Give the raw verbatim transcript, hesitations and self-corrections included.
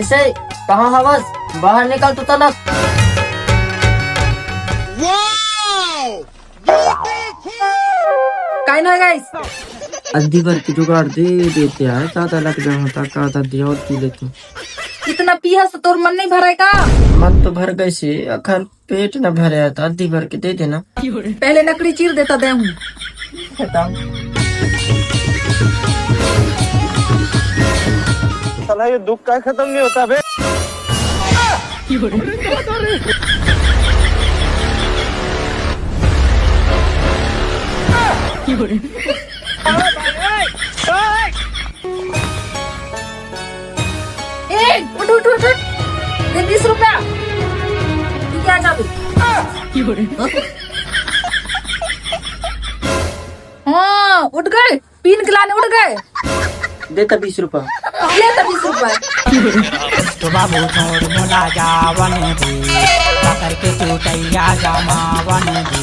से, कहाँ हवस? बाहर निकल तो तलक। काय ना गाइस? अद्धी भर के जुगाड़ दे देते यार, ज्यादा लग जाए होता का, आधा दिया और पी लेते। इतना पिया से तोर मन नहीं भराय का? मन तो भर गए से, अखन पेट न भरे, तो अद्धी भर के दे देना। पहले नकड़ी चीर देता दे हूँ। बताओ। साला ये दुख का खत्म नहीं होता बे। ए, उठ, उठ, उठ, उठ। दे बीस रुपया। तू क्या जाबे? हाँ, उठ गए। पीन के लाने उठ गए। दे तो बीस रुपया। ले तो बीस रुपया। तो बाबू छोड़ मोला जावन दे, पकड़ के तू तैया जमावन दे।